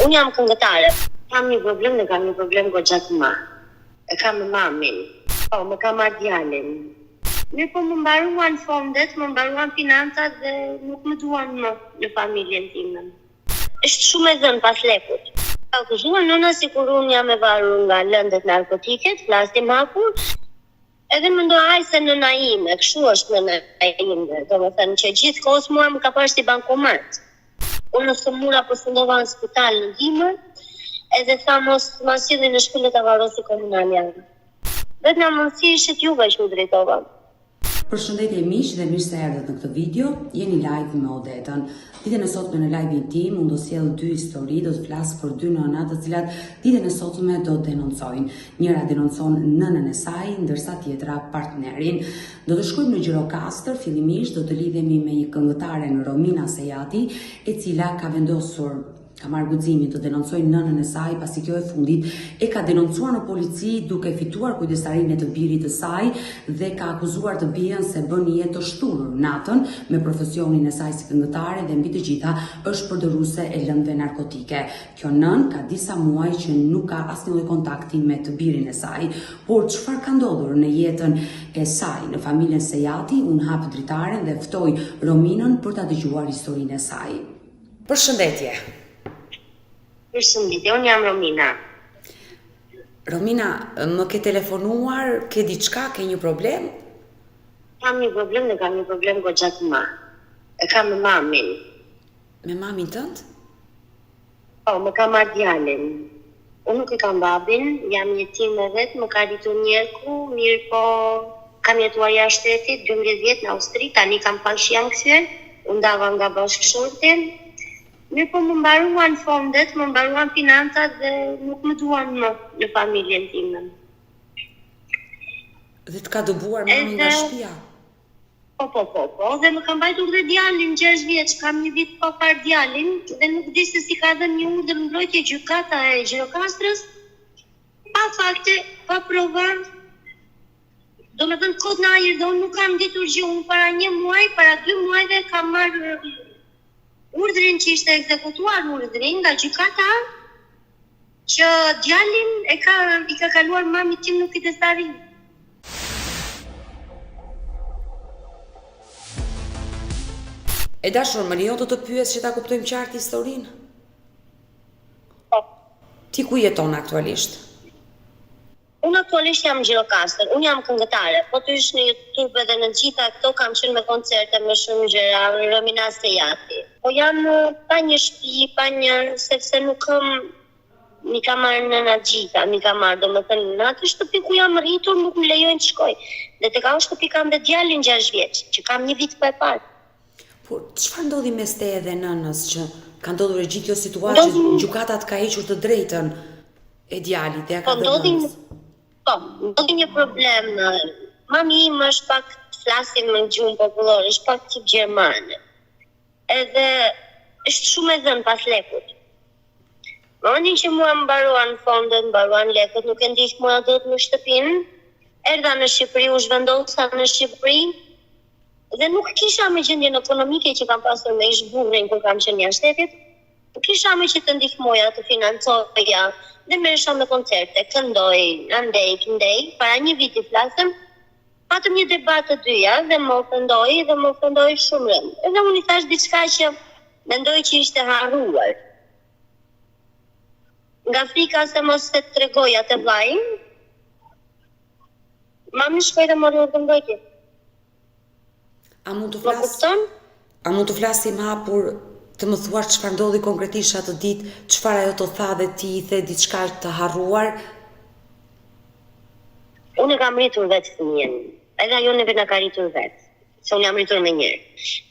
Unë jam këngëtare. Kam një problem dhe kam një problem goxha të madh. E kam me mamin. Po, më ka marrë djalin. Mirëpo më mbaruan fondet, më mbaruan financat dhe nuk më duan më në familjen time. Është shumë e zënë pas lekut. Ka akuzuar nëna sikur unë jam e varur nga lëndët narkotike, të flasim hapur, Edhe mendoj ai se nëna ime, kështu është nëna ime, domethënë që gjithë kohës mua më ka parë si bankomat. Unë u sëmura përfundova në spital në dimër, edhe tha mos ma sillni në shtëpi le ta varrosi komunalja. Vetëm mundësi ishit juve që u drejtova. Përshëndetje miq dhe mirë se erdhët në këtë video. Jeni live me Odetën. Ditën e sotme në live-in tim unë do sjell dy histori, do të flas për dy nëna të cilat ditën e sotme do denoncojnë. Njëra denoncon nënën e saj, ndërsa tjetra partnerin. Do të shkojmë në Gjirokastër, fillimisht do të lidhemi me një këngëtaren Romina Sejati, e cila ka vendosur ka marrë guximin të denoncojë nënën e saj pasi kjo e fundit e ka denoncuar në polici duke fituar kujdestarinë e të birit të saj dhe ka akuzuar të bijën se bën një jetë të shthurur natën me profesionin e saj si këngëtare dhe mbi të gjitha është përdoruese e lëndëve narkotike. Kjo nënë ka disa muaj që nuk ka asnjë lloj kontakti me të birin e saj. Por çfarë ka ndodhur në jetën e saj, në familjen Sejati, unë hap dritaren dhe ftoj Rominën për ta dëgjuar historinë e saj. Përshëndetje. Përshëndetje, unë jam Romina. Romina, më ke telefonuar, ke diçka, ke një problem? Kam një problem dhe kam një problem goxha të madh. E kam me mamin. Me mamin tënd? Po, më ka marrë djalin. Unë nuk e kam babin, jam jetime vetë, më ka rritur njerku, mirëpo kam jetuar jashtë shtetit, 12 vjet në Austri, tani kam pak që jam kthyer, u ndava nga bashkëshorti. Mirëpo më mbaruan fondet, më mbaruan financat dhe nuk më duan më në familjen time. Dhe të ka dëbuar mami nga shtëpia? Po po po po dhe më ka mbajtur dhe djalin 6 vjeç, kam një vit pa parë djalin dhe nuk di se si ka dhënë një urdhër mbrojtje gjykata e Gjirokastrës, pa fakte, pa prova, domethënë kot në ajër dhe unë nuk kam ditur gjë, unë para një muaj, para dy muajve kam marrë urdhrin që ishte ekzekutuar urdhri nga gjykata Që djalin e ka i ka kaluar mamit tim në kujdestari. E dashur, më lejo të të pyes që ta kuptojmë qartë historinë? Po. Ti ku jeton aktualisht? Unë aktualisht jam në Gjirokastër, unë jam këngëtare, po të hysh në YouTube edhe në gjitha këto kam qenë me koncerte me shumë gjëra, Romina Sejati. Po jam pa një shtëpi, pa një, sepse nuk kam m'i ka marrë nëna të gjitha, m'i ka marrë, domethënë në atë shtëpi ku jam rritur nuk më lejojnë të shkoj. Dhe tek ajo shtëpi kam dhe djalin 6 vjeç, që kam një vit pa e parë. Por çfarë ndodhi mes teje dhe nënës që ka ndodhur e gjithë kjo situatë që gjykata të ka hequr të drejtën e djalit dhe ia ka po, dhënë nënës? Po, ndodhi një problem. Mami im është pak, flasim në gjuhën popullore, është pak tip gjermane. Edhe është shumë e zënë pas lekut. Në momentin që mua më mbaruan fondet, mbaruan lekët, nuk e ndihmoja dot në shtëpinë, erdha në Shqipëri, u zhvendosa në Shqipëri, dhe nuk kisha më gjendjen ekonomike që kam pasur me ish burrin kur kam qenë jashtë shtetit, nuk kisha më që të ndihmoja, të financoja dhe merresha me koncerte, këndoj, andej, këndej, para një viti flasim, patëm një debat të dyja dhe më ofendoi dhe më ofendoi shumë rëndë. Edhe unë i thash diçka që mendoj që ishte harruar. Nga frika se mos e tregoja te vllai, mami shkoi dhe mori urdhër mbrojtje. A mund të flas? kupton? A mund të flasim hapur të më thuash çfarë ndodhi konkretisht atë ditë, çfarë ajo të tha dhe ti i the diçka të harruar? Unë e kam rritur vetë fëmijën. Edhe ajo neve na ka rritur vetë. Se unë jam rritur me njërë.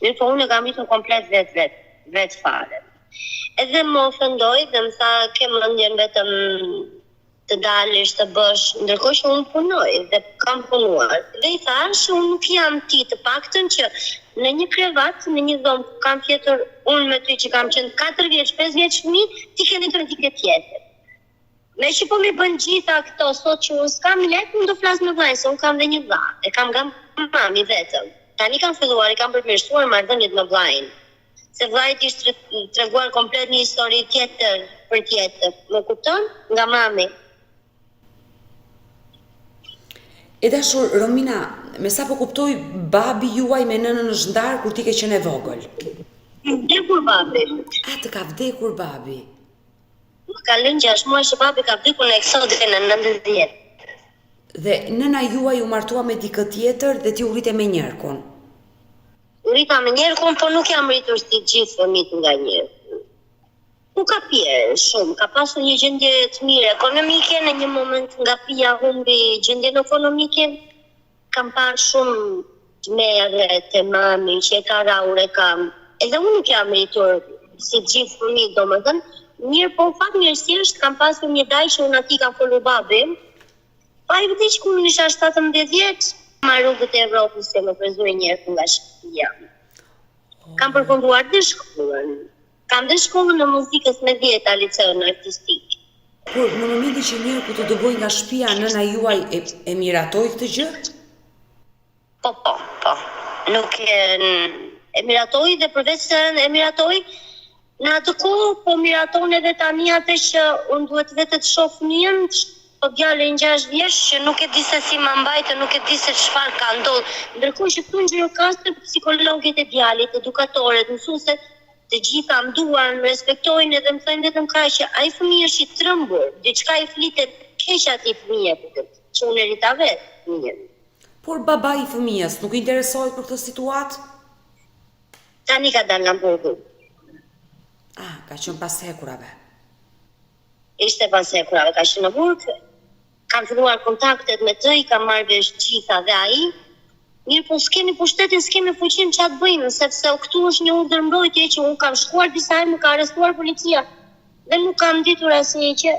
Mirëpo unë e kam rritur komplet vetë vetë, vetë fare. Edhe më ofendoi dhe më tha ke mendjen vetëm të dalësh, të bësh, ndërkohë që unë punoj dhe kam punuar. Dhe i thashë, unë nuk jam ti të paktën që në një krevat, në një dhomë ku kam fjetur unë me ty që kam qenë 4 vjeç, 5 vjeç fëmijë, ti ke ndejtur me dikë tjetër. Meqë po m'i bën gjitha këto sot që unë s'kam lek, unë do flas me vllain, se unë kam dhe një vlla, e kam nga mami vetëm. Tani kam filluar, i kam përmirësuar marrëdhëniet me vllain. Se vllait i është treguar komplet një histori tjetër për tjetër. Më kupton? Nga mami. E dashur Romina, me sa po kuptoj, babi juaj me nënën është ndarë kur ti ke qenë e vogël. Vdekur babi. A të ka vdekur babi? Më ka lënë 6 muaj që babi ka vdekur në eksodin e 90. Dhe nëna juaj u martua me dikë tjetër dhe ti u rrite me njerkun. U rrita me njerkun, po nuk jam rritur si gjithë fëmijët nga njerku. Nuk ka pirë shumë, ka pasur një gjendje të mirë ekonomike, në një moment nga pija humbi gjendjen ekonomike. Kam parë shumë tmerre te mami që e ka rrahur e ka. Edhe unë nuk jam rritur si të gjithë fëmijët, domethënë, mirëpo fatmirësisht kam pasur një dajë që unë atij i kam folur babi. Po ai vdiq kur unë isha 17 vjeç, ma rrugët e Evropës që më përzuri njerku nga shtëpia. Kam përfunduar dhe shkollën. Kam dhe shkollën e muzikës me dhjeta liceun artistik. Por në momentin që njerku të dëboi nga shtëpia, nëna juaj e, e miratoi këtë gjë? Po, po, po. Nuk e, e miratoi dhe përveç se e miratoi, në atë kohë po miraton edhe tani atë që unë duhet vetë të shoh fëmijën, po djalin 6 vjeç që nuk e di se si ma mbajtë, nuk e di se çfarë ka ndodhur. Ndërkohë që këtu në Gjirokastër psikologët e djalit, edukatoret, mësueset, të gjitha më duan, më respektojnë edhe më thonë vetëm kaq që ai fëmijë është i trembur, diçka i flitet keq atij fëmije, që unë e rrita vetë fëmijën. Por babai i fëmijës nuk interesohet për këtë situatë? Tani ka dalë nga burgu. Ah, ka qenë pas hekurave. Ishte pas hekurave, ka qenë në burg. Kam filluar kontaktet me të, i kam marrë vesh gjitha dhe ai. Mirë, po s'kemi pushtetin, s'kemi fuqinë ça të bëjmë, sepse këtu është një urdhër mbrojtje që unë kam shkuar disa herë më ka arrestuar policia dhe nuk kam ditur asnjë gjë.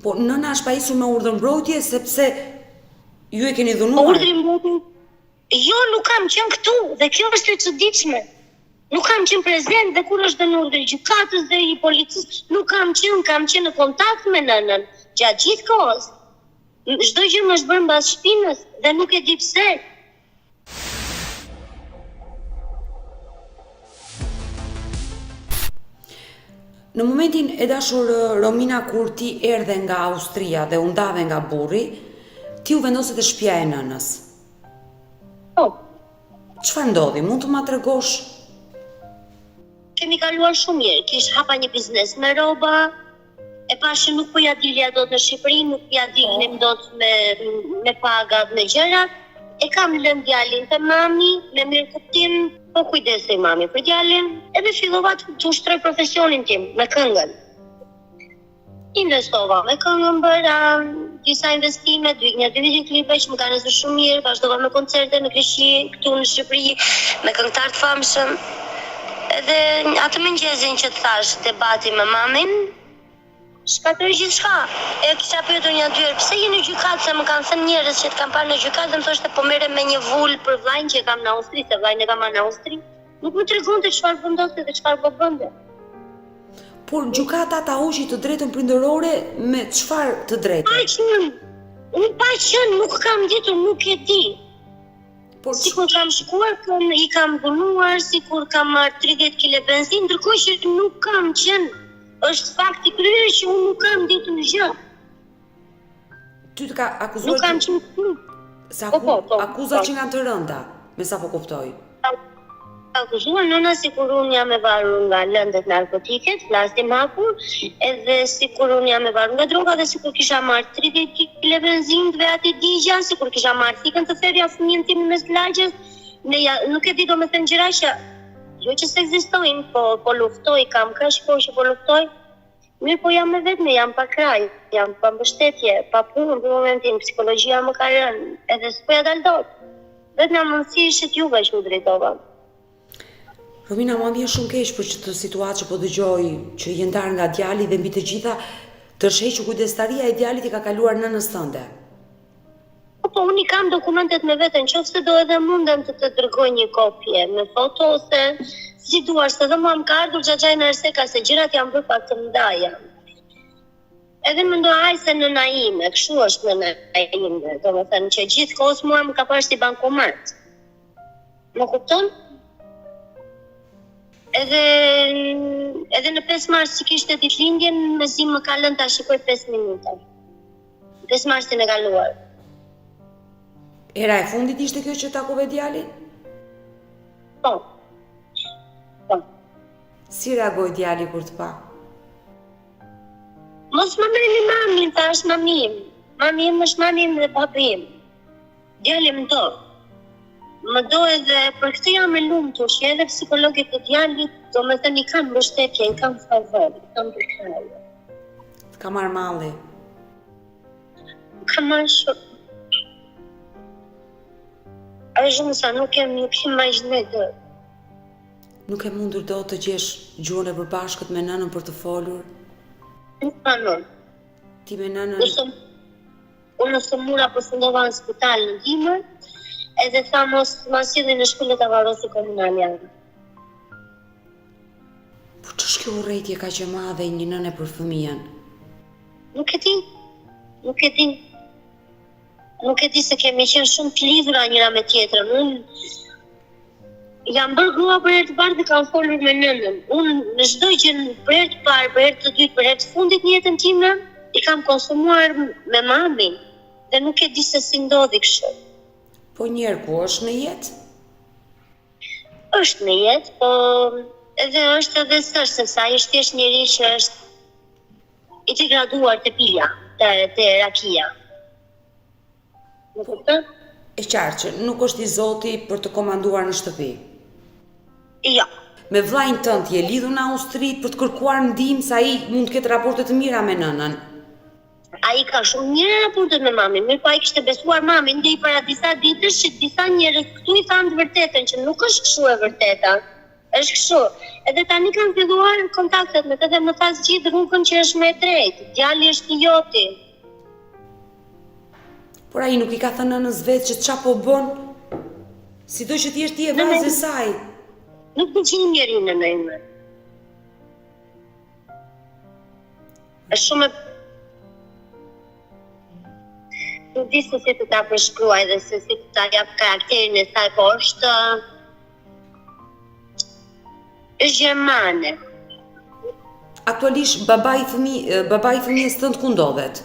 Po nëna është pajisur me urdhër mbrojtje sepse ju e keni dhunuar. Urdhri mbrojtje Jo, nuk kam qenë këtu dhe kjo është e çuditshme. Nuk kam qenë prezent dhe kur është dhënë urdhri i gjykatës dhe i policisë, nuk kam qenë, kam qenë në kontakt me nënën gjatë gjithë kohës. Çdo gjë më është bërë mbas shpinës dhe nuk e di pse. Në momentin e dashur Romina kur ti erdhe nga Austria dhe u ndave nga burri, ti u vendose te shtëpia e nënës. Po. Çfarë ndodhi? Mund të ma tregosh? Kemi kaluar shumë mirë. Kish hapa një biznes me rroba. E pashë që nuk po ja dilja dot në Shqipëri, nuk po ja dilnim po. dot me me pagat, me gjërat. E kam lënë djalin te mami me mirëkuptim, po kujdesej mami për djalin, edhe fillova të, të ushtroj profesionin tim me këngën. Investova me këngën, bëra disa investime, dy një dy videoklipe që më kanë ecur shumë mirë, vazhdova me koncerte në Greqi, këtu në Shqipëri, me këngëtarë të famshëm. Edhe atë mëngjesin që të thash debati me mamin, shkatërroi gjithçka. E kisha pyetur një dy herë, pse je në gjykatë, se më kanë thënë njerëz që të kanë parë në gjykatë dhe më thoshte po merrem me një vulë për vllain që e kam në Austri, se vllain e kam marrë në Austri. Nuk më tregonte çfarë po ndodhte dhe çfarë po bënte. Por gjykata ta hoqi të drejtën prindërore me çfarë të drejte? Pa qenë, unë pa qenë, nuk kam ditur, nuk e di. Por sikur kam shkuar, kam, i kam dhunuar, sikur kam marrë 30 kile benzinë, ndërkohë që nuk kam qenë. Është fakt i kryer që unë nuk kam ditur gjë. Ty të ka akuzuar Nuk kam qenë këtu. Se aku, po, po, po, akuzat po. që janë të rënda, me sa po kuptoj. Ka akuzuar nëna sikur unë jam e varur nga lëndët narkotike, të flasim hapur, edhe sikur unë jam e varur nga droga dhe sikur kisha marrë 30 kile benzinë dhe atë digja, sikur kisha marrë thikën të therja fëmijën tim në mes lagjes, ne ja, nuk e di domethënë gjëra që jo që s'ekzistojnë, po po luftoj, kam kaq kohë që po luftoj. Mirëpo jam e vetme, jam pa krah, jam pa mbështetje, pa punë për momentin, psikologjia më ka rënë, edhe s'po ja dal dot. Vetëm mundësi ishit juve që u drejtova. Romina, mua më vjen shumë keq për këtë situatë që po dëgjoj, që je ndarë nga djali dhe mbi të gjitha të është hequr kujdestaria e djalit i ka kaluar nënës tënde. Po, po, unë i kam dokumentet me vete, në qoftë se do edhe mundem të të dërgoj një kopje me foto ose si duash, se dhe mua më ka ardhur xhaxhai në Erseka se gjërat janë bërë pak të mëdhaja. Edhe mendoj aj se nëna ime, kështu është nëna ime, domethënë që gjithë kohës mua më ka parë si bankomat. Më kupton? Edhe edhe në 5 mars që kishte ditëlindjen, mezi më ka lënë ta shikoj 5 minuta. 5 marsin e kaluar. Hera e fundit ishte kjo që takove djalin? Po. Po. Si reagoi djali kur të pa? Mos më merrni mamin, tha është mami im. Mami im është mami im dhe babi im. Djali më do. Më do edhe për këtë jam e lumtur që edhe psikologët e djalit, domethënë i kam mbështetje, i kam favor, i kam përkrahje. Të ka marrë malli. Më ka marrë shumë. Është shumë sa nuk e nuk imagjinoj dot. Nuk ke mundur dot të gjesh gjuhën e përbashkët me nënën për të folur? Nuk pranon. Ti me nënën? Unë u sëmura përfundova në spital në dimër, edhe tha mos ma sillni në shtëpi le ta varrosi komunalja. Po ç'është kjo urrejtje kaq e madhe e një nëne për fëmijën? Nuk e di. Nuk e di. Nuk e di se kemi qenë shumë të lidhura njëra me tjetrën. Unë Jam bërë grua për herë të parë dhe kam folur me nënën. Unë në çdo gjë për herë të parë, për herë të dytë, për herë të fundit në jetën time, i kam konsumuar me mamin dhe nuk e di se si ndodhi kështu. Po njerku është në jetë? Është në jetë, po edhe është edhe s'është, sepse ai është thjesht njeri që është i degraduar te pija, te, te rakia. Më kupton? E qartë që nuk është i zoti për të komanduar në shtëpi. Jo. Me vëllain tënd je lidhur në Austri për të kërkuar ndihmë se ai mund të ketë raporte të mira me nënën. Ai ka shumë mirë raportet me mamin, mirëpo ai kishte besuar mamin deri para disa ditësh që disa njerëz këtu i thanë të vërtetën që nuk është kështu e vërteta. Është kështu. Edhe tani kanë filluar kontaktet me të dhe më tha zgjidh rrugën që është më e drejtë. Djali është i joti. Por ai nuk i ka thënë nënës vet që ça po bën? Sido që të jesh ti e vajzë e saj. Nuk dëgjon njeri nëna ime. Është shumë e Nuk di se si të ta përshkruaj dhe se si të ta jap karakterin e saj, po është është gjermane. Aktualisht babai i fëmijë, babai i fëmijës tënd ku ndodhet?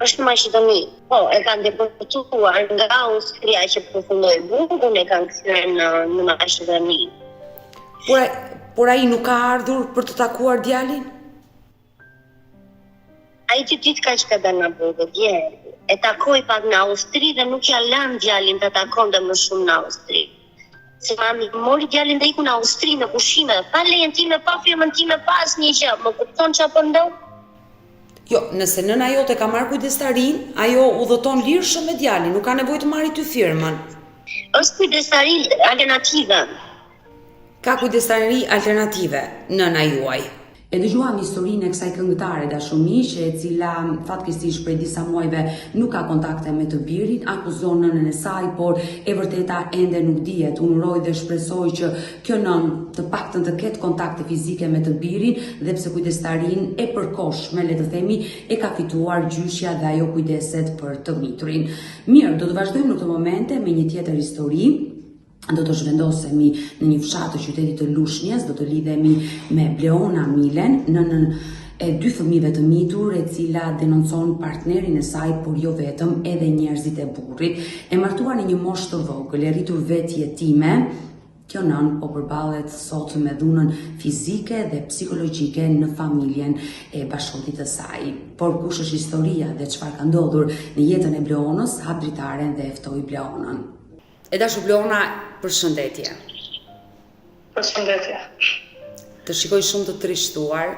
Është në Maqedoni. Po, e kanë deportuar nga Austria që përfundoi burgun, e kanë kthyer në në Maqedoni. Por por ai nuk ka ardhur për të takuar djalin? Ai dy ditë ka që ka dalë nga burgu, dje e takoi pak në Austri dhe nuk ia lanë djalin ta takonte më shumë në Austri. Se mami mori djalin dhe iku në Austri me pushime, pa lejen time, pa firmën time, pa asnjë gjë. Më kupton çfarë po ndodh? Jo, nëse nëna jote ka marrë kujdestarinë, ajo udhëton lirshëm me djalin, nuk ka nevojë të marrë ty firmën. Është kujdestari alternative. Ka kujdestari alternative, nëna juaj. E dëgjuam historinë e kësaj këngëtare dashur miq, e cila fatkeqësisht prej disa muajve nuk ka kontakte me të birin, akuzon nënën e saj, por e vërteta ende nuk dihet. Unë uroj dhe shpresoj që kjo nënë të paktën të ketë kontakte fizike me të birin dhe pse kujdestarinë e përkohshme, le të themi, e ka fituar gjyshja dhe ajo kujdeset për të miturin. Mirë, do të vazhdojmë në këto momente me një tjetër histori. do të zhvendosemi në një fshat të qytetit të Lushnjes, do të lidhemi me Bleona Milen, nënën e dy fëmijëve të mitur, e cila denoncon partnerin e saj, por jo vetëm, edhe njerëzit e burrit. E martuar në një moshë të vogël, e rritur vetë jetime, kjo nënë po përballet sot me dhunën fizike dhe psikologjike në familjen e bashkëshortit të saj. Por kush është historia dhe çfarë ka ndodhur në jetën e Bleonës, hap dritaren dhe e ftoj Bleonën. E dashur Bleona, përshëndetje. Përshëndetje. Të shikoj shumë të trishtuar.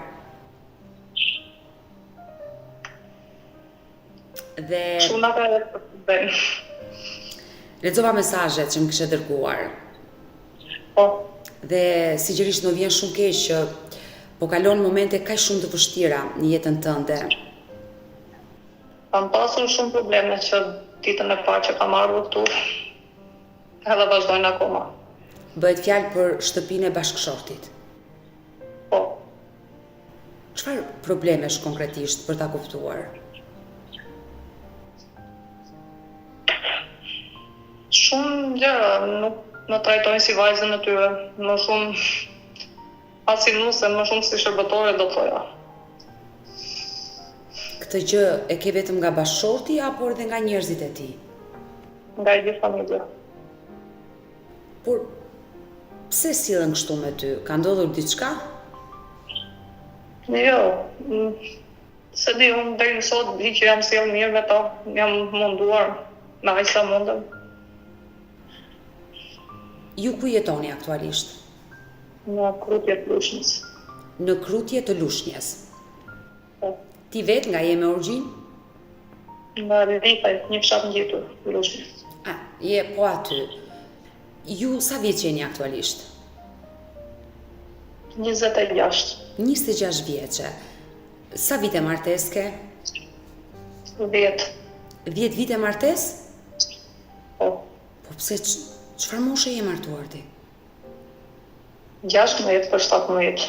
Dhe Shumë ata e bëjnë. Lexova mesazhet që më kishe dërguar. Po. Dhe sinqerisht më vjen shumë keq që po kalon momente kaq shumë të vështira në jetën tënde. Kam pasur shumë probleme që ditën e parë që kam ardhur këtu, edhe vazhdojnë akoma. Bëhet fjalë për shtëpinë e bashkëshortit. Po. Çfarë problemesh konkretisht për ta kuptuar? Shumë gjëra, nuk. Më trajtojnë si vajzën e tyre, më shumë as si nuse, më shumë si shërbëtore do thoja. Këtë gjë e ke vetëm nga bashkëshorti apo edhe nga njerëzit e tij? Nga e gjithë familja. Por pse sillen kështu me ty? Ka ndodhur diçka? Jo, s'e di, unë deri më sot di që jam sjellë mirë me ta, jam munduar me aq sa mundem. Ju ku jetoni aktualisht? Në Krutje të Lushnjës. Në Krutje të Lushnjës. Po. Ti vetë nga je me origjinë? Nga Lipaj, një fshat ngjitur Lushnjës. A, je po aty. Ju sa vjeç jeni aktualisht? 26. 26 vjeçe. Sa vite martesë ke? 10. 10 vite martesë? Po. Po pse çfarë moshe je martuar ti? 16 për 17.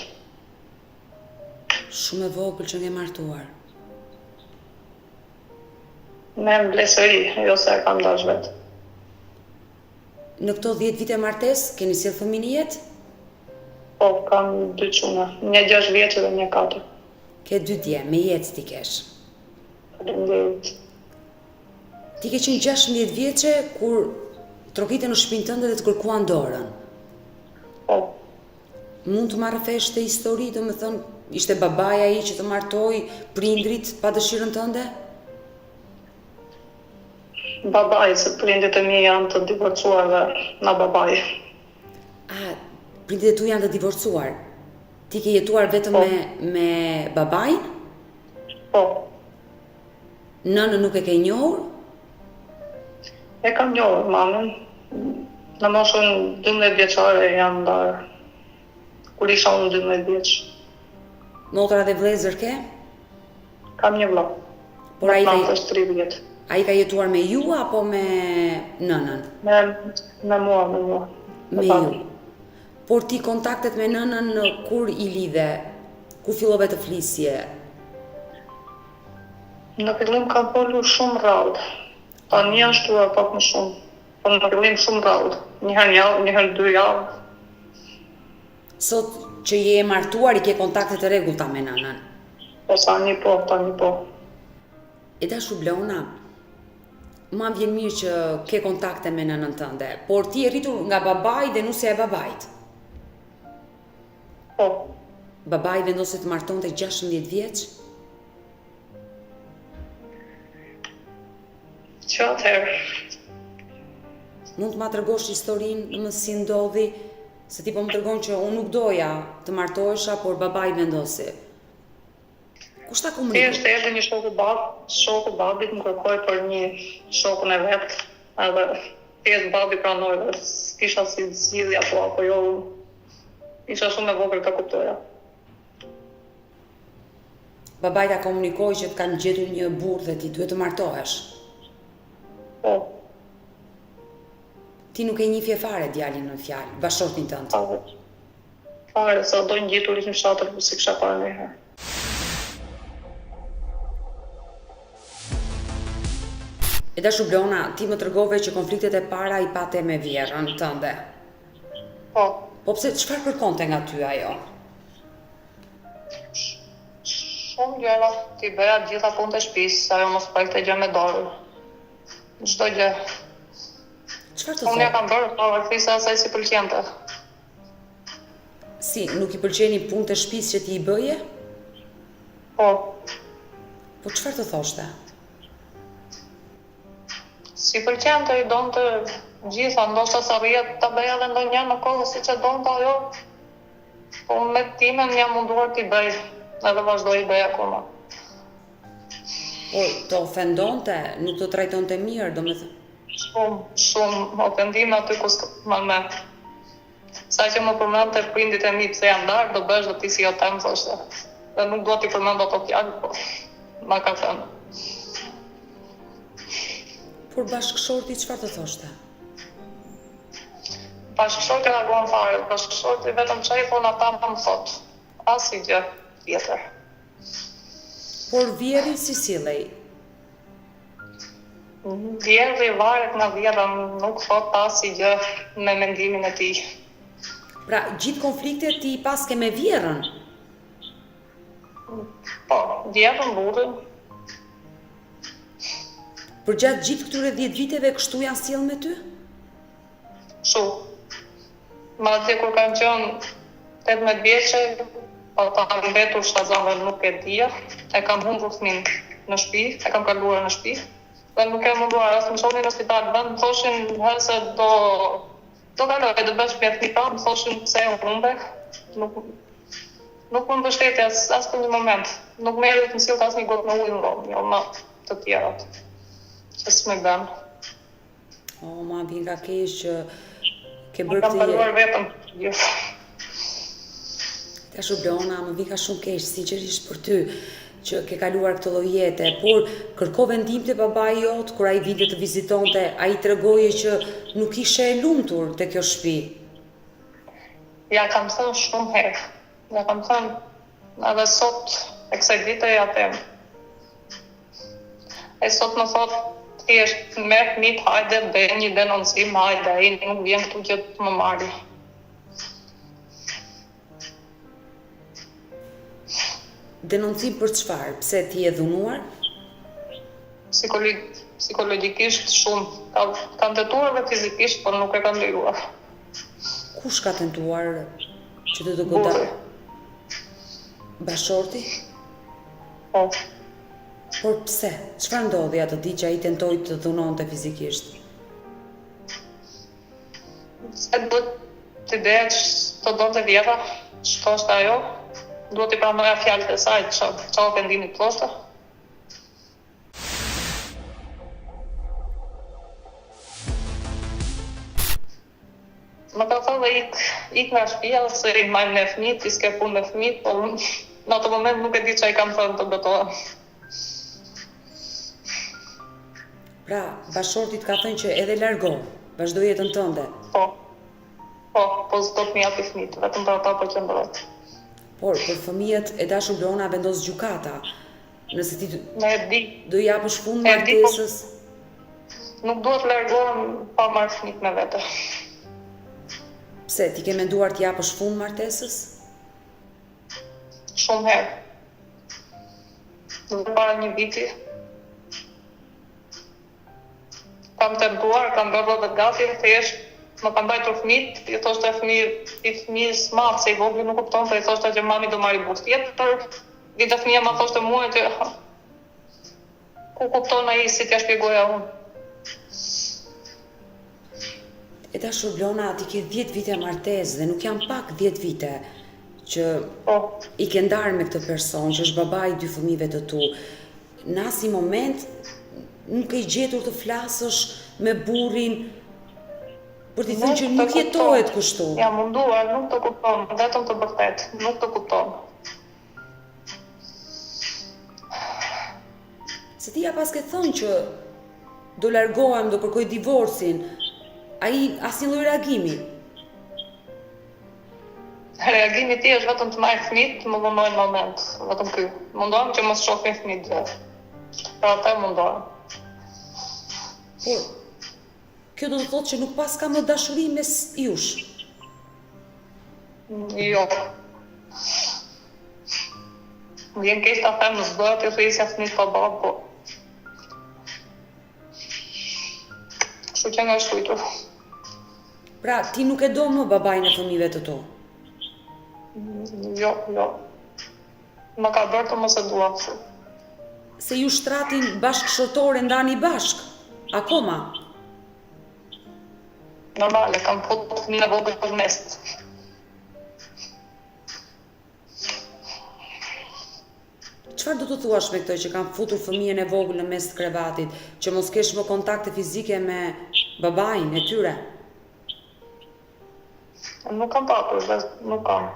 Shumë e vogël që je martuar. Me mblesëri, jo se e kam dash vetë. Në këto 10 vite martesë, keni sjellë fëmijë në jetë? Po, kam dy çuna, një 6 vjeç dhe një 4. Ke dy djem, me jetë t'i kesh. Faleminderit. Ti ke qenë 16 vjeçe kur trokitën në shtëpinë tënde dhe të kërkuan dorën. Po. Mund të ma rrëfesh këtë histori, domethënë, ishte babai ai që të martoi prindrit pa dëshirën tënde? Babai, se prindit e mi janë të divorcuar dhe nga babai. A, prindit e tu janë të divorcuar? Ti ke jetuar vetëm Po. me, me babain? Po. Nënën nuk e ke njohur? E kam njohur mamën. Në moshën 12 vjeçare janë ndarë. Kur isha unë 12 vjeç. Motra dhe vëllezër ke? Kam një vëlla. Por ai ka, është 30. ai ka jetuar me ju apo me nënën? Me me mua, me mua. Me ju. Por ti kontaktet me nënën kur i lidhe? Kur fillove të flisje? Në fillim kam folur shumë rrallë. Tani janë shtuar pak më shumë. Po në fillim shumë rrallë. Një herë në javë, një herë dy javë. Sot që je e martuar i ke kontaktet e rregullta me nënën. Po tani po, tani po. E dashur Bleona, mua më vjen mirë që ke kontakte me nënën tënde, por ti je rritur nga babai dhe nusja e babait. Po. Babai vendosi të martonte 16 vjeç? Që atëherë. Mund të ma tregosh historinë më si ndodhi, se ti po më tregon që unë nuk doja të martohesha, por babai vendosi. Kush ta komunikoi? Thjesht erdhi një shoku bab, shoku babit më kërkoi për një shokun e vet, edhe thjesht babi pranoi dhe s'kisha si zgjidhja po apo jo. Isha shumë e vogël ta kuptoja. Babai ta komunikoi që të kanë gjetur një burrë dhe ti duhet të martohesh. Po. Ti nuk e njihje fare djalin në fjalë, bashkëshortin tënd. Fare. Fare, sa do ngjitur ishim fshatër, po s'i kisha parë ndonjëherë. E dashur Bleona, ti më tregove që konfliktet e para i pate me vjehrrën tënde. Po. Po pse çfarë kërkonte nga ty ajo? Shumë gjëra, t'i bëja të gjitha punët e shtëpisë, ajo mos prekte gjë me dorë. Çdo gjë. Çfarë të thotë? Unë ja kam bërë, pavarësisht se asaj s'i pëlqente. Si, nuk i pëlqenin punët e shtëpisë që ti i bëje? Po. Po çfarë të thoshte? S'i pëlqente, i donte gjitha, ndoshta s'arrija ta bëja edhe ndonjë në kohë siç e donte ajo. Po me timen jam munduar t'i bëj, edhe vazhdoj i bëj akoma. Po, të ofendonte, nuk të trajtonte mirë, domethënë? Shumë, shumë, ofendime aty ku s'ma mend. Sa që më përmendte prindit e mi pse janë ndarë, do bëhesh dhe ti si ata, më thoshte. Dhe nuk dua t'i përmend ato fjalë, po ma ka thënë. Por bashkëshorti çfarë të thoshte? Bashkëshorti reagon fare, bashkëshorti vetëm ça i thonë ata më thotë, asnjë gjë tjetër. Por vjehrri si sillej? Vjehrri varet nga vjehrra, nuk thotë asgjë me mendimin e tij. Pra, gjithë konfliktet ti i paske me vjehrrën? Po, vjehrrën, burrin. Përgjatë gjithë këtyre 10 viteve kështu janë sjellë me ty? Kështu. Madje kur kam qenë 18 vjeçe, pata mbetur shtatzënë dhe nuk e dija, e kam humbur fëmijën në shtëpi, e kam kaluar në shtëpi dhe nuk jam munduar as të më çonin në spital, vend më thoshin hë se do do kaloj, do bësh me fëmijë prapë, më thoshin pse e humbe, nuk nuk më mbështeti as as për një moment, nuk më erdhi të më sillte as një gotë me ujë në dhomë, jo më të tjerat, që s'më bën. O, ma vjen nga keq që ke bërë këtë Kam kaluar vetëm gjithë. E dashur Bleona, më vjen shumë keq, sinqerisht për ty, që ke kaluar këtë lloj jete, por kërkove ndihmë te babai jot, kur ai vinte të vizitonte, ai tregoje që nuk ishe e lumtur te kjo shtëpi. Ja kam thënë shumë herë. Ja kam thënë edhe sot e kësaj dite ja them. E sot më thot thjesht merr fëmijët hajde bëj një denoncim hajde ai nuk vjen këtu që të më marri. Denoncim për çfarë? Pse ti je dhunuar? Psikologjikisht shumë. Ka, kanë tentuar dhe fizikisht, por nuk e kanë lejuar. Kush ka tentuar që të të godasë? Bashkëshorti? Po. Por pse? Çfarë ndodhi atë ditë që ai tentoi të dhunonte fizikisht? Se duhet t'i ideja që të donte vjehrra, që thoshte ajo, duhet t'i pranoja fjalët e saj, ça, ça ofendimi të thoshte. Më ka thënë dhe ik, ik nga shtëpia se i mbajmë ne fëmijët, ti s'ke punë me fëmijët, po në atë moment nuk e di ça i kam thënë të betohem. Pra, bashkëshorti të ka thënë që edhe largohu, vazhdo jetën tënde. Po. Po, po s'do të më japi fëmijët, vetëm për ata po qëndroj. Por, për fëmijët e dashur Bleona vendos gjykata. Nëse ti e di. do i japësh fund po martesës, Nuk dua të largohem pa marrë fëmijët me vete. Pse, ti ke menduar t'i japësh fund martesës? Shumë herë. Dhe para një viti. Kam tentuar, kam bërë dhe gati, thjesht më kam mbajtur fëmijët, i thoshte fëmijë, i fëmijës madh se i vogli nuk kuptonte, i thoshte që mami do marri burrë tjetër. Vinte fëmija ma thoshte mua që ku kupton ai si t'ia shpjegoja unë. E dashur Blona, ti ke 10 vite martesë dhe nuk janë pak 10 vite që po. i ke ndarë me këtë person, që është babai i dy fëmijëve të tu. Në asnjë moment nuk ke gjetur të flasësh me burrin për t'i thënë që nuk jetohet kështu. Jam munduar, nuk të kupton, vetëm të bërtet, nuk të kupton. Se ti ja paske thënë që do largohem, do kërkoj divorcin, ai asnjë lloj reagimi. Reagimi i tij është vetëm të marrë fëmijët, të më dhunojë në moment, vetëm ky. Mundohem që mos shohin fëmijët gjë. Për atë mundohem. Por kjo do të thotë që nuk paska më dashuri mes jush. Jo. Më vjen keq ta them, s'doja t'i rrisja fëmijët pa babë, po. Kështu që nga shkruajtur. Pra, ti nuk e do më babain e fëmijëve të tu? Jo, jo. Më ka bërë të mos e dua. Se ju shtratin bashkëshortor e ndani bashkë, akoma? Normale, kam fut fëmijën e vogël në mes. Çfarë do të thuash me këtë që kam futur fëmijën e vogël në mes të krevatit, që mos kesh më kontakte fizike me babain e tyre? Nuk kam patur dhe nuk kam.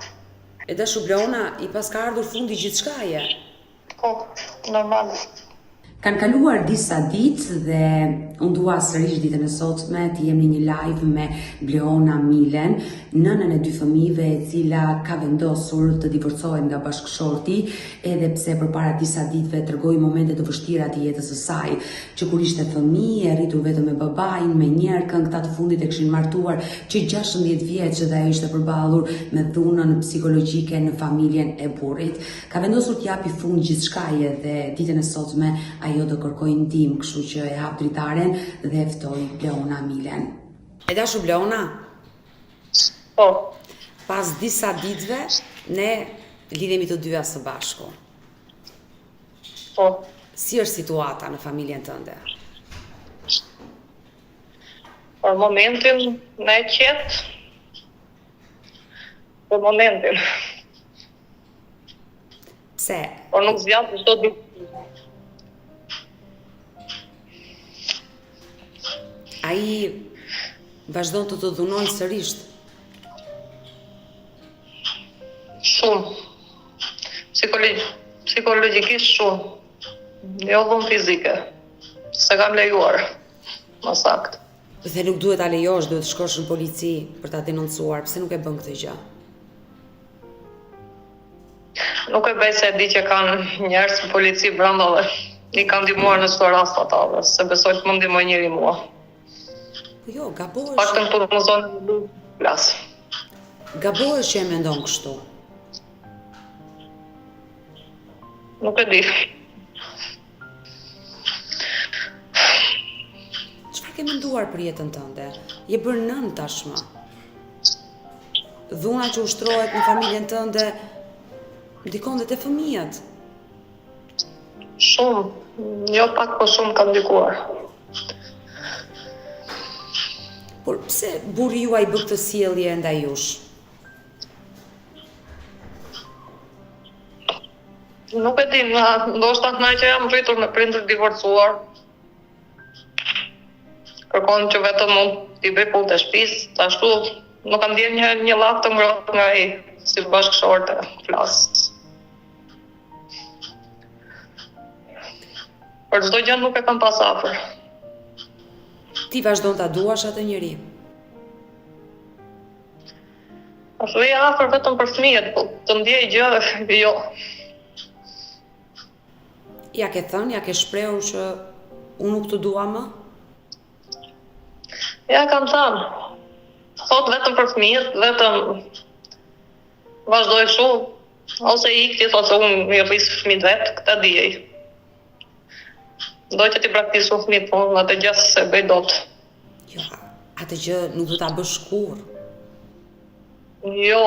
E dashur Bleona, i paska ardhur fundi gjithçkaje. Po, normal. Kanë kaluar disa ditë dhe unë dua sërish ditën e sotme të jem në një live me Bleona Milen, nënën e dy fëmijëve e cila ka vendosur të divorcohet nga bashkëshorti, edhe pse përpara disa ditëve tregoi momente të vështira të jetës së saj, që kur ishte fëmijë, e rritur vetëm me babain, me njerkën, këta të fundit e kishin martuar që 16 vjeç dhe ajo ishte përballur me dhunën psikologjike në familjen e burrit. Ka vendosur t'i japi fund gjithçkaje dhe ditën e sotme ajo do kërkojë ndihmë, kështu që e hap dritaren dhe e ftoj Bleona Milen. E dashur Bleona? Po. Pas disa ditëve ne lidhemi të dyja së bashku. Po. Si është situata në familjen tënde? Për momentin ne qetë. Për momentin. Pse? Po nuk zgjat çdo ditë. Ai vazhdon të të dhunojë sërisht. Shumë. Psikologj psikologjikisht shumë. Jo dhunë fizike. S'e kam lejuar. Më saktë. Dhe nuk duhet ta lejosh, duhet të shkosh në polici për ta denoncuar. Pse nuk e bën këtë gjë? Nuk e bëj se e di që kanë njerëz në polici brenda dhe i kanë ndihmuar në çdo rast ata dhe s'e besoj të më ndihmojë njeri mua. Po jo, gabohesh. Paktën këtu në zonë flas. Gabohesh që e mendon kështu. Nuk e di. Çfarë ke menduar për jetën tënde? Je bërë nënë tashmë. Dhuna që ushtrohet në familjen tënde ndikon dhe te fëmijët. Shumë, jo pak po shumë ka ndikuar. Por pse burri juaj bën këtë sjellje ndaj jush? Nuk e di, ndoshta nga që jam rritur me prindër divorcuar. Kërkon që vetëm unë t'i bëj punët e shtëpisë, ashtu nuk kam ndjerë një një llaf të ngrohtë nga ai si bashkëshorte, flas. Për çdo gjë nuk e kam pas afër. Ti vazhdon ta duash atë njeri? Ashtu i afër vetëm për fëmijët, po të ndjej gjë, jo. Ia ke thënë, ia ke shprehur që unë nuk të dua më? Ia kam thënë. Thotë vetëm për fëmijët, vetëm vazhdoj kështu, ose ik ti thotë se unë i rris fëmijët vetë, këtë di ai. Do që t'i braktis unë fëmijët, po unë atë gjë s'e bëj dot. Jo, atë gjë nuk do ta bësh kurrë. Jo,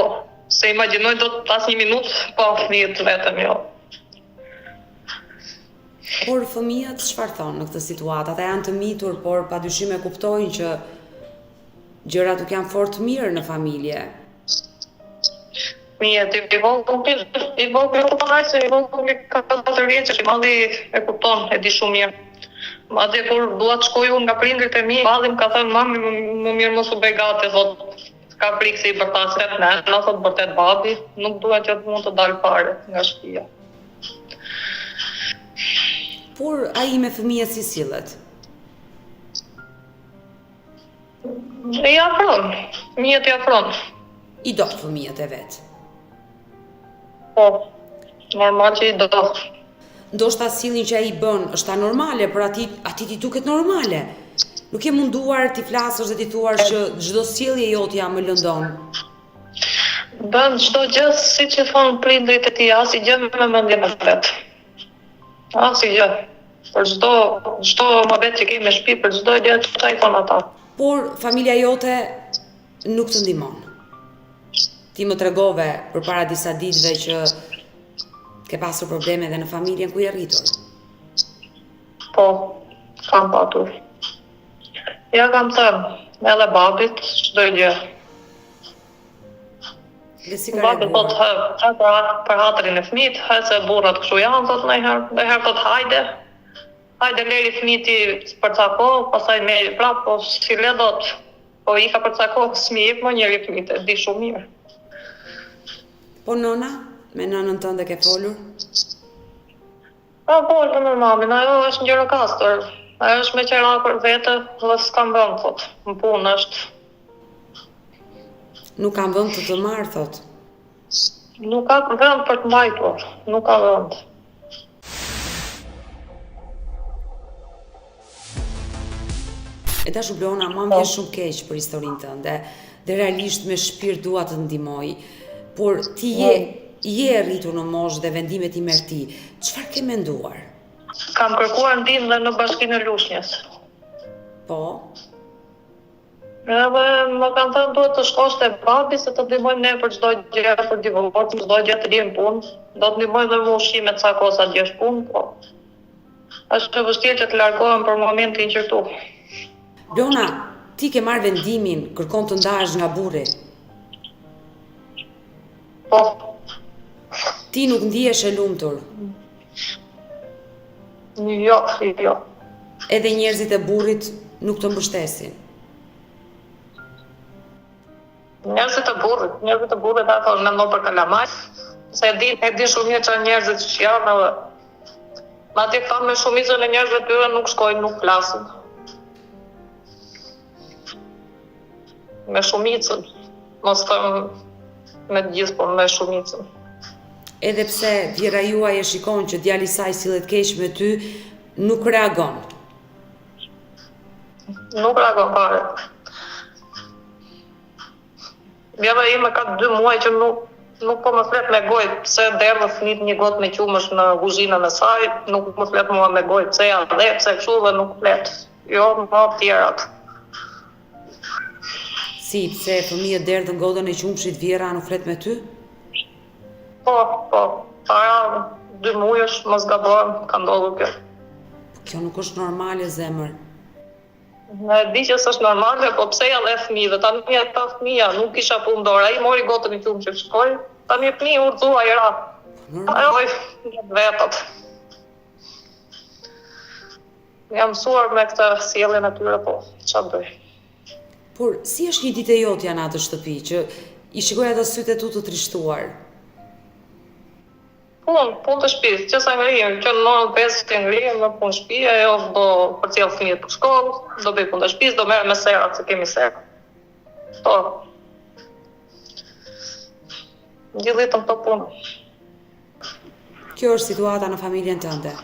s'e imagjinoj dot as një minutë pa fëmijët vetëm, jo. Por fëmijët çfarë thonë në këtë situatë? Ata janë të mitur, por padyshim e kuptojnë që gjërat nuk janë fort mirë në familje. Fëmijët, i vogli, i vogli e kupton aq se i vogli ka 4 vjeç, i madhi e kupton, e di shumë mirë. Madje kur dua të shkoj unë nga prindërit e mi, i madhi më ka thënë mami më, më mirë mos u bëj gati, thotë, ka frikë se i bërtet nëna, thotë bërtet babi, nuk dua që mund të dal fare nga shtëpia. Por ai me fëmijët si sillet? I afron, fëmijët i afron. I do fëmijët e vet. Po, normal që i do. Ndoshta sjelljen që ai bën është anormale, por atij atij t'i duket normale. Nuk je munduar t'i flasësh dhe t'i thuash që çdo sjellje jotja më lëndon. Bën çdo gjë siç i thonë prindërit e tij, asnjë gjë me mendjen e vet. Asnjë gjë. Për çdo çdo muhabet që kemi në shtëpi, për çdo gjë çka i thonë ata. Por familja jote nuk të ndihmon. Ti më tregove përpara disa ditëve që ke pasur probleme edhe në familjen ku je rritur. Po, kam patur. Ia kam thënë, edhe babit, çdo gjë. Dhe si ka reaguar? Babi thotë, hë, hë për, për hatrin e fëmijët, hë se burrat kështu janë, thotë ndonjëherë, ndonjëherë thotë hajde, hajde leri fëmijët për ca kohë, pastaj merri prapë, po s'i le dot, po ika për ca kohë, s'm'i jep më njeri fëmijët, e di shumë mirë. Po nëna, me nënën tënde ke folur? Po, po, me mamin, ajo është në Gjirokastër. Ajo është me qera për vete dhe s'kam vend, thot. Në punë është. Nuk kam vend të të marr, thot. Nuk ka vend për të mbajtur, nuk ka vend. E dashur Bleona, mua më vjen shumë keq për historinë tënde dhe realisht me shpirt dua të të ndihmoj. Por ti je je e rritur në moshë dhe vendimet i merr ti. Çfarë ke menduar? Kam kërkuar ndihmë dhe në bashkinë e Lushnjës. Po. Edhe më kanë thënë duhet të shkosh te babi se të ndihmojmë ne për çdo gjë, për divorc, çdo gjë të lirim punë. Do të ndihmojmë dhe me ushqime ca kohë sa gjesh punë, po. Është e vështirë që të largohem për momentin që këtu. Bleona, ti ke marrë vendimin, kërkon të ndahesh nga burri. Po. Ti nuk ndihesh e lumtur. Jo, jo. Edhe njerëzit e burrit nuk të mbështesin. Njerëzit e burrit, njerëzit e burrit ato mendon për kalamaj, se e di, e di shumë mirë çfarë njerëzit që janë edhe madje këta me shumicën e njerëzve tyre nuk shkojnë, nuk flasin. Me shumicën, mos them me të gjithë, por me shumicën. Edhe pse vjehrra juaj e shikon që djali i saj sillet keq me ty, nuk reagon. Nuk reagon fare. Vjehrra ime ka dy muaj që nuk nuk po më flet me gojë, pse derdhë fëmijët një gotë me qumësht në kuzhinën e saj, nuk më flet mua me gojë, pse ja dhe, pse kështu dhe nuk flet. Jo, më tjerat. Si, pse fëmijët derdhën gotën e qumështit vjehrra nuk flet me ty? Po, po, para dy mujësh, mos gabohem, ka ndodhur kjo. Po kjo nuk është normale, zemër. E di që s'është normale, po pse ja dhe fëmijëve, tani ata fëmija, nuk kisha punë dorë, ai mori gotën e qumështit shkoi, tani fëmijë u rrëzua i ra. Ajo i vetat. Jam mësuar me këtë sjelljen e tyre, po ça bëj. Por, si është një ditë e jotja në atë shtëpi, që i shikoj ato sytë e tu të trishtuar? Punë, punë të shtëpisë, që sa ngrihem, që në orën 5 që ngrihem me punë shtëpie, ajo do përcjell fëmijët për shkollë, do bëj punë të shtëpisë, do merrem me serat, se kemi serë. Po. Gjithë ditën këto punë. Kjo është situata në familjen tënde.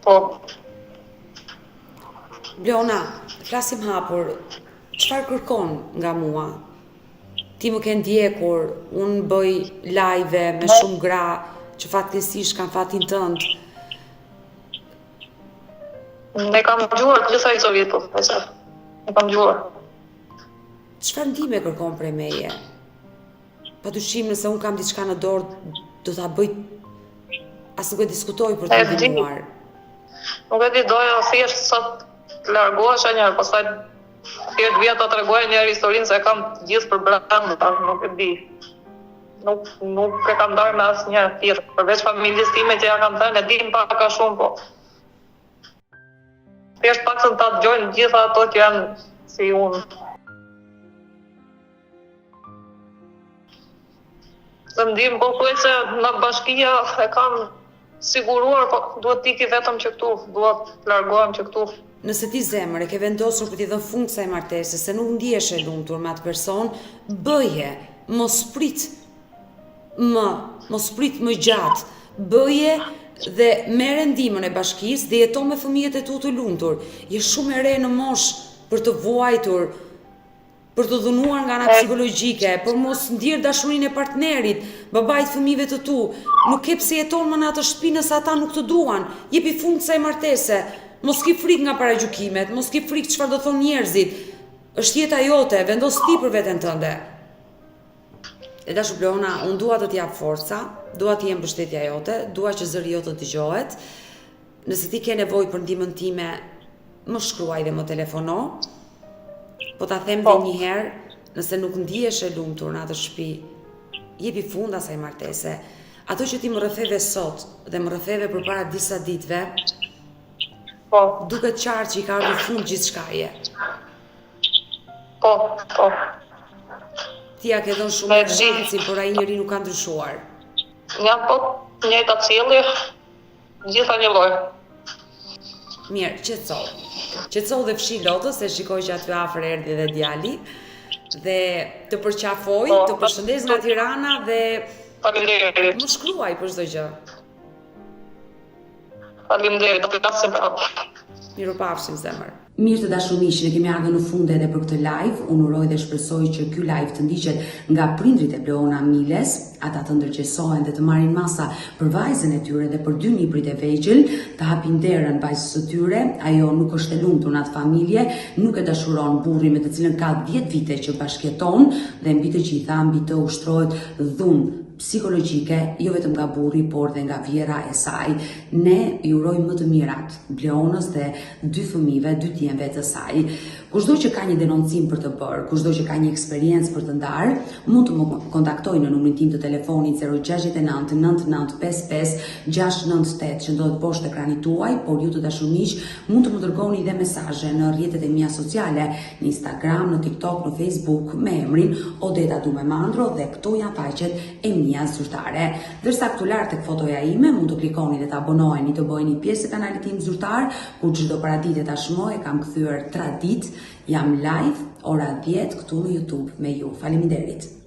Po. Bleona, flasim hapur, çfarë kërkon nga mua? Ti më ke ndjekur, unë bëj live me shumë gra që fatkeqësisht kanë fatin tënd. E kam dëgjuar të gjitha historitë, po, po, e kam dëgjuar. Çfarë ndihme kërkon prej meje? Pa dyshim nëse unë kam diçka në dorë, do ta bëj as nuk e diskutoj për të ndihmuar. Nuk e di, doja thjesht sot të largohesha një herë, pastaj thjesht vija ta tregoja një herë historinë se e kam të gjithë për brenda, nuk e di. Nuk nuk e kam ndarë me asnjë tjetër, përveç familjes time që ja kam thënë, e dim pak a shumë, po. Thjesht paktën ta dëgjojnë gjitha ato që janë si unë. Dhe ndihmë, po thuajse nga bashkia e kam siguruar, po duhet të iki vetëm që këtu, duhet të largohem që këtu. Nëse ti zemër e ke vendosur për t'i dhënë fund kësaj martese, se nuk ndihesh e lumtur me atë person, bëje, mos prit më, mos prit më gjatë, bëje dhe merre ndihmën e bashkisë dhe jeto me fëmijët e tu të lumtur. Je shumë e re në moshë për të vuajtur, për t'u dhunuar nga ana psikologjike, për mos ndjerë dashurinë e partnerit, babait fëmijëve të tu, nuk ke pse jeton më në atë shtëpi nëse ata nuk të duan. Jepi fund kësaj martese. Mos ki frikë nga paragjykimet, mos ki frikë çfarë do thonë njerëzit. Është jeta jote, vendos ti për veten tënde. E dashur Bleona, unë dua të të jap forca, dua të jem mbështetja jote, dua që zëri jot të dëgjohet. Nëse ti ke nevojë për ndihmën time, më shkruaj dhe më telefono. Po ta them dhe po. një herë, nëse nuk ndihesh e lumtur në atë shtëpi, jepi fund asaj martese. Ato që ti më rrëfeve sot dhe më rrëfeve përpara disa ditëve, po. duket qartë që i ka ardhur fund gjithçkaje. Po, po. Ti ia ke dhënë shumë shansin, por ai njeri nuk ka ndryshuar. Jam po. Njëjta sjellje, gjitha një lloj. Mirë, qetësohu. Qetësohu dhe fshi lotët, se shikoj që aty afër erdhi dhe djali. Dhe të përqafoj, po, të përshëndes nga Tirana dhe Faleminderit. Më shkruaj për çdo gjë. Faleminderit, do të flasim prapë. Mirupafshim zemër. Mirë të dashur miq, ne kemi ardhur në fund edhe për këtë live. Unë uroj dhe shpresoj që ky live të ndiqet nga prindërit e Bleona Miles, ata të ndërgjegjësohen dhe të marrin masa për vajzën e tyre dhe për dy nipërit e vegjël, të hapin derën vajzës së tyre. Ajo nuk është e lumtur në atë familje, nuk e dashuron burrin me të cilën ka 10 vite që bashkëjeton dhe mbi të gjitha mbi të ushtrohet dhunë psikologjike, jo vetëm nga burri, por dhe nga vjehrra e saj. Ne i urojmë më të mirat Bleonës dhe dy fëmijëve, dy djemve të saj. Kushdo që ka një denoncim për të bërë, kushdo që ka një eksperiencë për të ndarë, mund të më kontaktojë në numrin tim të telefonit 069 9955 698 që ndodhet poshtë ekranit tuaj, por ju të dashur miq mund të më dërgoni dhe mesazhe në rrjetet e mia sociale, në Instagram, në TikTok, në Facebook me emrin Odeta Dume Mandro dhe këto janë faqet e mia zyrtare. Ndërsa këtu lart tek fotoja ime mund të klikoni dhe të abonoheni të bëheni pjesë e kanalit tim zyrtar, ku çdo paradite tashmë e kam kthyer traditë, jam live ora 10 këtu në YouTube me ju. Faleminderit.